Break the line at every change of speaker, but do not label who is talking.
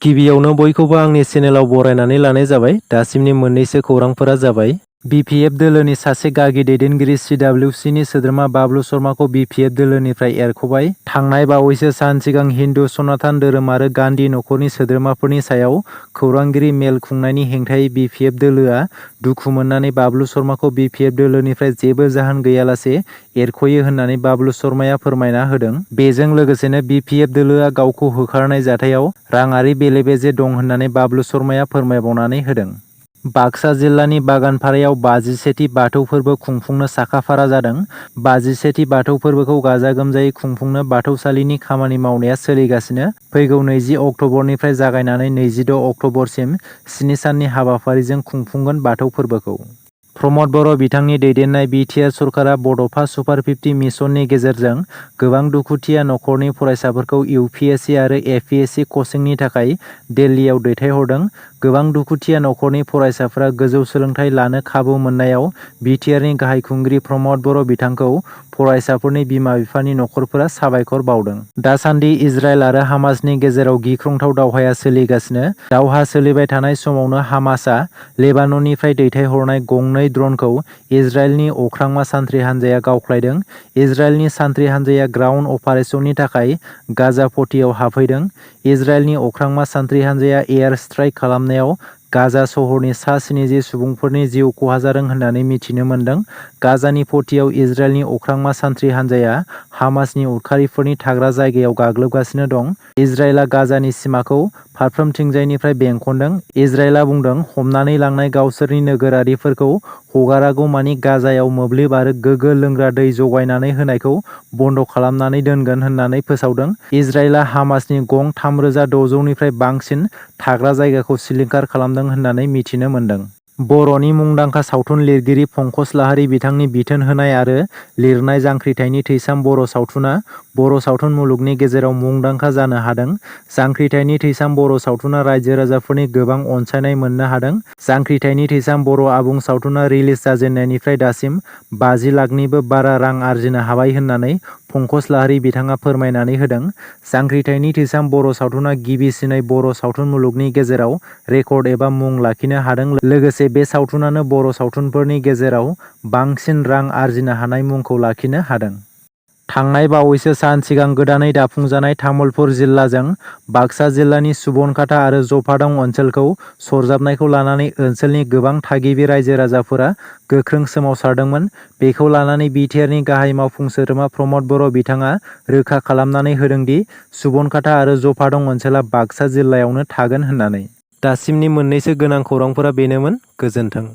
गिबियावनो बयखौबो आंनि चेनेलाव बरायनानै लानाय जाबाय। दासिमनि मोननैसो खौरांफोरा जाबाय। BPF दोलोनि सासे गागि दैदेनगिरि CWCनि सोद्रोमा बाबलु शर्माखौ BPF दोलोनिफ्राय एरख'बाय। थांनाय बावैसो सान सिगां हिन्दु सनातन धोरोम आरो गान्धी नखरनि सोद्रोमाफोरनि सायाव खौरांगिरि मेल खुंनायनि हेंथायै BPF दोलोआ दुखु मोननानै बाबलु शर्माखौ BPF दोलोनिफ्राय जेबो जाहोन गैयालासे एरख'यो होननानै बाबलु शर्माया फोरमायना होदों। बेजों लोगोसेनो BPF दोलोआ गावखौ होखारनाय जाथायाव राङारि बेले-बेजे दं होननानै बाबलु शर्माया फोरमायबावनानै होदों। बाक्सा जिल्लानि बागानपारायाव 57थि बाथौ फोरबो खुंफुंनो साखाफारा जादों। 57थि बाथौ फोरबोखौ गाजा-गोमजायै खुंफुंनो बाथौसालिनि खामानि मावनाया सोलिगासिनो। फैगौ 20 अक्ट'बरनिफ्राय जागायनानै 26 अक्ट'बरसिम 7 साननि हाबाफारिजों खुंफुंगोन बाथौ फोरबोखौ। प्रमद बर' बिथांनि दैदेननाय बिटिआर सरकारा बड'फा सुपार 50 मिशननि गेजेरजों गोबां दुखुथिया नखरनि फरायसाफोरखौ UPSC आरो APSC कचिंनि थाखाय दिल्लीयाव दैथायहरदों। गोबां दुखुथिया नखरनि फरायसाफोरा गोजौ सोलोंथाइ लानो खाबु मोननायाव बिटिआरनि गाहाय खुंगिरि प्रमद बर' बिथांखौ फरायसाफोरनि बिमा-बिफानि नखरफोरा साबायखर बावदों। दासान्दि इजराइल आरो हामासनि गेजेराव गिख्रंथाव दावहाया सोलिगासिनो। दावहा सोलिबाय थानाय समावनो हामासआ लेबानननिफ्राय दैथायहरनाय गंनै ड्रनखौ इजराइलनि अख्रांमा सान्थ्रि हानजाया गावख्लायदों। इजराइलनि सान्थ्रि हानजाया ग्राउन्ड अपारेसननि थाखाय गाजा पट्टीआव हाबफैदों। इजराइलनि अख्रांमा सान्थ्रि हानजाया एयार स्ट्राइक खालामनायाव गाजा सहरनि सा 70 सुबुंफोरनि जिउ खहा जादों होननानै मिथिनो मोन्दों। गाजानि पट्टीआव इजराइलनि अख्रांमा सान्थ्रि हानजाया हामासनि उदखारिफोरनि थाग्रा जायगायाव गाग्लोबगासिनो दं। इजराइलआ गाजानि सिमाखौ फारफ्रोमथिंजायनिफ्राय बेंखनदों। इजराइलआ बुंदों, हमनानै लांनाय गावसोरनि नोगोरारिफोरखौ हगारागौमानि गाजायाव मोब्लिब आरो गोग्गो लोंग्रा दै जगायनानै होनायखौ बन्द खालामनानै दोनगोन होननानै फोसावदों। इजराइलआ हामासनि गं 3600निफ्राय बांसिन थाग्रा जायगाखौ सिलिंखार खालामदों होननानै मिथिनो मोन्दों। बर'नि मुंदांखा सावथुन लिरगिरि पंकज लाहारी बिथांनि बिथोन होनाय आरो लिरनाय जांख्रिथायनि थैसाम बर' सावथुना बर' सावथुन मुलुगनि गेजेराव मुंदांखा जानो हादों। जांख्रिथायनि थैसाम बर' सावथुना रायजो-राजाफोरनि गोबां अनसायनाय मोननो हादों। जांख्रिथायनि थैसाम बर' आबुं सावथुना रिलिज जाजेननायनिफ्राय दासिम 50 लाखनिबो बारा रां आरजिनो हाबाय होननानै पंकज लाहारी बिथाङा फोरमायनानै होदों। जांख्रिथायनि थैसाम बर' सावथुना गिबिसिनै बर' सावथुन मुलुगनि गेजेराव रेकर्ड एबा मुं लाखिनो हादों। लोगोसे बे सावथुनानो बर' सावथुनफोरनि गेजेराव बांसिन रां आरजिनो हानाय मुंखौ लाखिनो हादों। थांनाय बावैसो सान सिगां गोदानै दाफुंजानाय तामुलपुर जिल्लाजों बाक्सा जिल्लानि सुबनखाता आरो जफादं ओनसोलखौ सरजाबनायखौ लानानै ओनसोलनि गोबां थागिबि रायजो-राजाफोरा गोख्रों सोमावसारदोंमोन। बेखौ लानानै बिटिआरनि गाहाय मावफुं सोद्रोमा प्रमद बर' बिथाङा रोखा खालामनानै होदों दि सुबनखाता आरो जफादं ओनसोला बाक्सा जिल्लायावनो थागोन होननानै। दासिमनि मोननैसो गोनां खौरांफोरा बेनोमोन। गोजोन्थों।